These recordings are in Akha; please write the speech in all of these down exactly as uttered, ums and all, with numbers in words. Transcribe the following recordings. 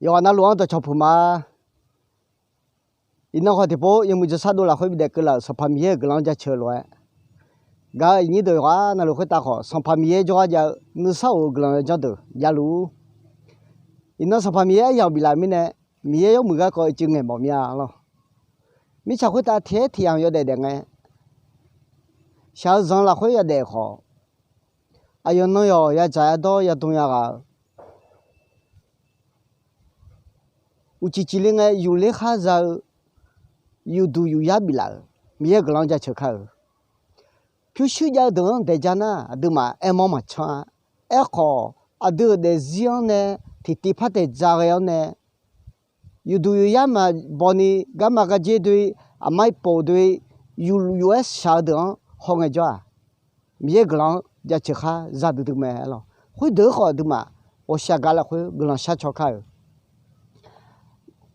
Yawqghaq navluf-anr dawqcawq puq ma. Iqnan khawf tiqpov yawmuiq jawrshar dov lafkhoer bidaef keuvlaf-euq Sanqpaq Miqyaer-euq guiqlanq-anr jaceuq lof-aer, gaq-euq iqnyir deuq yawqghaq navluf khoertav khawf, Sanqpaq Miqyaer jawrgar jav-eu nuisar of-eu guiqlanq yawjanr deuq javluf-ur. Iqnan Sanqpaq Miqyaer aryamq biflaf mirnae, Miqyaer yawmuiq garkawv uicuiv ngaeq mawf mir-a lawr. Mirtsaq khoertav tiq aer tiq yamq yawdaef daef ngae, shaq-eu zanq lafkhoer yadaef khawf, aqyawf nan yawq yadzaq yadawr yadm yaghaq-eu uqcif cifle ngae yufler khar za-eu, yufduq yufyar biflaf-euq Miqyaer-euq guiqlanq-anr jaceuq kar-euq. Pyurshuir jav-eu deuq-anr daeq ja nar, aqduimaf aermawr maqcan-a. Aerkhawf, aqdui-euq daefzir-anr nae tiqtiv par taeq dza ghae-awr nae, yufduq yufyar maqbaw ni, garma gardzer doe, aqmar irpof doe, yufluf yuf-aer shaq-eu deuq-anr hawngae jawr-aq, Miqyaer guiqlanq-anr jaceuq khar za duidui mae lawr. Khoerdeuq-aer khawf aqduimaf ghawqshaq gaq lafkhoer guiqlanq shar caw kar-euq.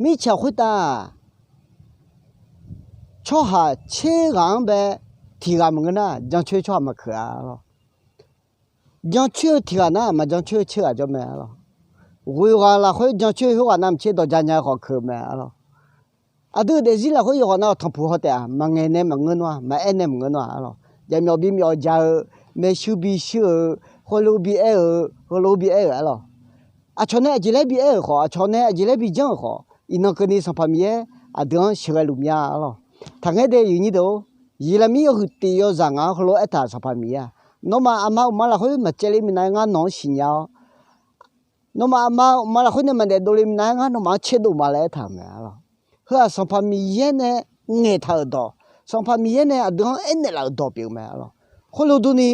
Mirtsaq khoertav-aq, tsawrhaq tser ghaq-anr bae tiq ghaq maqngeur nar, jancoer tsawrhaq maqkeuq-a lawr. Jancoer-eu tiq ghaq nar, maqjancoer-eu tser ghaq jawr mae lawr. Ghoeq ghaq lafkhoer jancoer khoerghaq navmaqtser dawq ja nya-eu khawf keuq mae lawr. Aqdui-euq daefzir lafkhoer yawqghaq nav-awq tanqpuq haw taef-aq, maqngaeq nae maqngeur nawr-a, maqaer nae maqngeur nawr-a lawr. Jaqmyawf bimyawf ja-eu, maershuir bishuir-eu, heulof bi aer-eu, heulof bi aer-euq-a lawr. Aqcawq nae aqjeq laer bi aer-euq khawf, aqcawq nae aqjeq laer bi janr-euq khawf, iqnan keuvni Sanqpaq Miqyaer aqdui-anr sheuqghae luf mya-a lawr. Taqngaer de, iqnyir deuq-or, Yeqlaqmir yawhuiq tiq yawzaq ngaq-anr heulof-aer aertaq-euq Sanqpaq Miqyaer-aq, nawmaf aqma uqma lafkhoer maqcaevle minav-aer ngar nawq-anr siqnya-awr, nawmaf aqma uqma lafkhoer nae maqdaef dovle minav-aer ngar nawmaf-anr tserdov ma laer aertaq-euq mae-a lawr. Heu-aq Sanqpaq Miqyaer nae ngaeqtaq-euq dawq, Sanqpaq Miqyaer nae aqdui-anr aernaeq laf-euq dawq pyeuf-eu mae-a lawr. Khoerlof durni,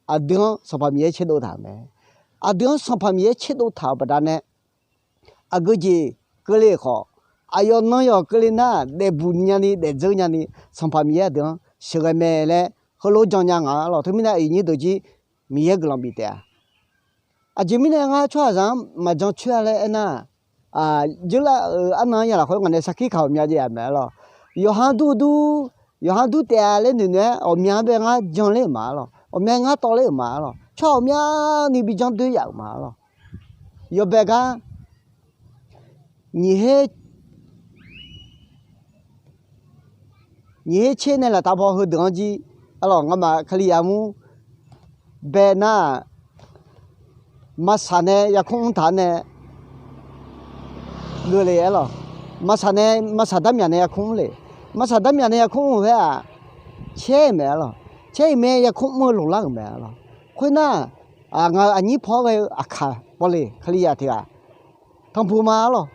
aqdui-anr Sanqpaq Miqyaer tserdov taq-euq mae. Aqdui-anr Sanqpaq Miqyaer tserdov taq-euq baqdanae, aqgeujeq keuvle-euq khawf, aqyawf nan yawq keuvle nar, daefbuq nyani daefdzeur nyani, Sanqpaq Miqyaer aqdui-anr sheuqghae mae laer heulof-aer jannya ngaq-a lawr. Teumirnae iqnyir deuq jir Miqyaer guiqlanq bif taef-a. Aqjeq mirnae ngar tsawrhaqzaq-anr maqjan coer-a laer aernar, jeurlar-euq arnan-anr ya lafkhoer ngaq nae sarkir kaq-euq mya jaev-aq mae-a lawr. Yawqha-anr dur-eu dur, yawqha-anr dur taef-a laer noeqnoeq-aer ghawqmya-anr bae ngar jan ler-euq ma-a lawr. Ghawqmya ngar tawv ler-euq ma-a lawr. Tsawrhaq ghawqmyani bi janr doer yaf-euq ma-a lawr. Yawbae gar nyiq her, nyiq her tser nae laftav baw heudeuq-anr jir, a lawq, ngamaf Kalizaq mur bae nar-aq, maqsaq nae yarkmr mr taq-anr nae geuf le-a lawq. Maqsaq nae, maqsaq darmyaq nae yarkmr mr le. Maqsaq darmyaq nae yarkmr mr-euq khoer-aq, caer-euq mae-a lawq. Caer-euq mae yarkmr mr-eu loqlar-euq mae-a lawq. Khoernar, ngaq-euq aqnyir paw-aer ghae-eu aqkaq bawle Kalizaq tiq ghaq tanqpuq ma-a lawq.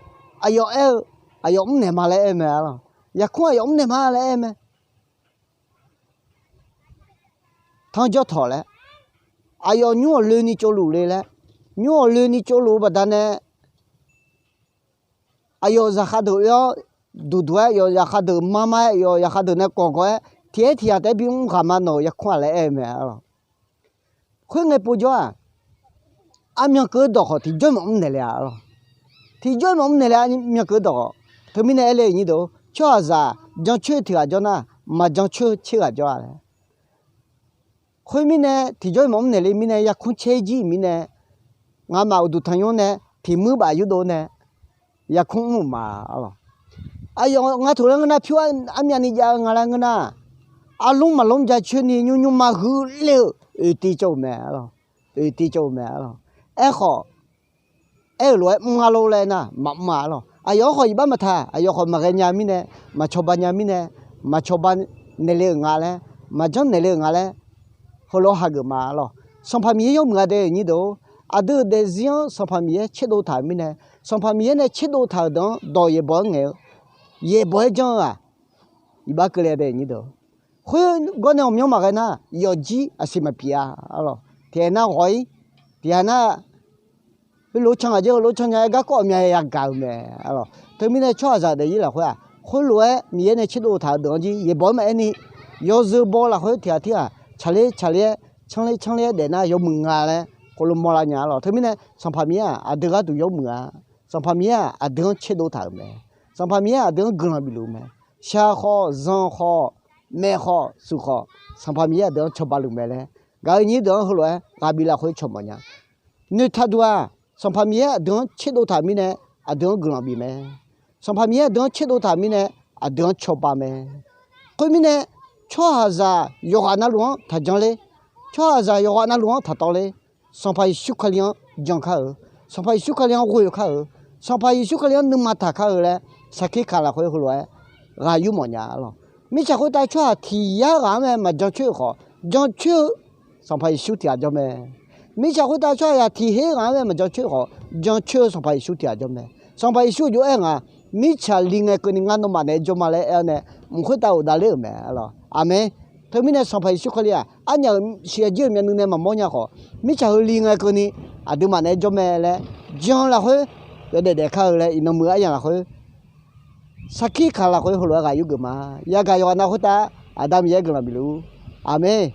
Aqyawf aer-eu, aqyawf mrnaeq ma laer aer-eu mae-a lawq. Yarkmr aqyawf mrnaeq ma laer aer-eu mae. Tanrjawr tawq laer, aqyawf nymr-awq loeni tsovluf le laer, nymr-awq loeni tsovluf-eu baqdanae, aqyawf zaqkhav deuq oe-awr duqduq-aer, aqyawf zaqkhav deuq marmar-aer, aqyawf zaqkhav deuq nae kawq gawq-aer, tiq aer tiq yaq taef-aer bimr ghaq ma nawq-euq yarkmr-aq laer aer-eu mae-a lawq. Khoerngae povjawr-aq, armyan keuv-eu dawq khawf tiqjawr maqmr naeq le-a lawq. Tiqjawr maqmr naeq le armyan keuv-eu dawq khawf. Teumirnae aer le-euq nyir deuq, tsawrhaqzaq jancoer tiq ghaq jawr nar, maqjancoer tser ghaq jawr-a laer. Khoermirnae tiqjawr maqmr naeq le mirnae yarkmr caer jir-euq mirnae, ngamaf uqduq tanqnymr nae tiq muir baf yurdov nae yarkmr mr-euq ma-a lawq. Aqyawf nga teuq laer ngeur nar pyur armyavni jav-eu nga laer ngeur nar, arlmr maqlmr jacoer ni nymrnymr ma huiqler-eu oeqtiv cawv-euq mae-a lawq. Oeqtiv cawv-euq mae-a lawq. Aerkhawf, aer-euq lof-aer mr ngar lor laer nar maqmr-a lawq. Aqyawf-anr khawf iqbax maqtaq, aqyawf khawf maqghae nya mirnae, maqcawba nya mirnae, maqcawba naeq le-euq nga laer, maqjanr naeq le-euq nga laer, heulof-aer hageuf ma-a lawq. Sanqpaq Miqyaer yawmuiq-a dae-euq nyir deuq-or, aqdui-euq daefzir-anr Sanqpaq Miqyaer tserdov taq-euq mirnae, Sanqpaq Miqyaer nae tserdov taq-euq deuq-anr dawq yaeqbawq-aer ngaeq-eu, yaeqbawq-aer janr-eu-aq, iqbax keuvle-a dae-euq nyir deuq-or. Khoergawr nae ghawqmyanr maqghae nar yawfjir aqsiq maqpyeuf-a-a lawq. Tiqghaq nar ghawq-ir, tiqghaq nar heulof-aer can ghaq jir heulof-aer can nya-aer garkawv ghawqmya yagaq-eu mae-a lawq. Teumirnae tsawrhaqzaq daefzir lafkhoer-aq, khoerlof-aer Miqyaer nae tserdov taq-eu deuq-anr jir yaeqbawq-aer maqaer ni, yawzeu baw lafkhoer tiqghaq tirghaq tsaqler tsaqler-aer canler canler-aer daef nar yawmuiq nga laer khoerlof mawrlar nya-a lawq. Teumirnae Sanqpaq Miqyaer-aq aqdui gharduq yawmuiq-a. Sanqpaq Miqyaer-aq aqdui-anr tserdov taq-euq mae. Sanqpaq Miqyaer aqdui-anr guiqlanq bifluf-eu mae. Shaq khawf, zanq khawf, maeq khawf, suq khawf, Sanqpaq Miqyaer aqdui-anr cawba luf mae laer, gaq-eu nyir deuq-anr heulof-aer ghaq bif lafkhoer cawq mawf nya. Noeqtaq duq-aq, Sanqpaq Miqyaer aqdui-anr tserdov taq mirnae, aqdui-anr guiqlanq bif mae. Sanqpaq Miqyaer aqdui-anr tserdov taq mirnae, aqdui-anr cawba mae. Khoermirnae, tsawrhaqzaq yawqghaq navluf-anr taqjan ler. Tsawrhaqzaq yawqghaq navluf-anr taqtawv ler. Sanqpaq Yeqsur Kali-anr jan kar-euq, Sanqpaq Yeqsur Kali-anr ghoe-eu kar-euq, Sanqpaq Yeqsur Kali-anr nuima taq kar-eu laer, sarkir kaq lafkhoer heulof-aer ghaq yur mawf nya-a lawq. Mirtsaq khoertav tsawrhaq tiq yar ghaq-anr mae maqjan coer-eu khawf, jan coer-eu Sanqpaq Yeqsur tiq ghaq jawr mae. Mirtsaq khoertav tsawrhaq yaq tiq her ghaq-anr mae maqjan coer-eu khawf, jan coer-eu Sanqpaq Yeqsur tiq ghaq jawr mae. Sanqpaq Yeqsur jov-aer nga, mirtsaq li ngae keuvni ngar nawmaf naeq-aer jawr ma laer aer-awr nae, mq khoertav ghofdav ler-euq mae lawq. Aqmeq. Teumirnae Sanqpaq Yeqsur Kali-aq, arnyaf-euq shiqshaq jir-euq myavnuiv nae maqmawr nya khawf, mirtsaq heu li ngae keuvni aqduimaf naeq-aer jawr mae laer, jan lafkhoer yawdaef daef kar-eu laer iqnan muiq-eu aryamq lafkhoer, sarkir kaq lafkhoer heulof-aer ghaq yur geuf ma. Yagaq yawqghaq nav khoertav Aqda Miqyaer guiqlanq bifluf-ur. Aqmeq.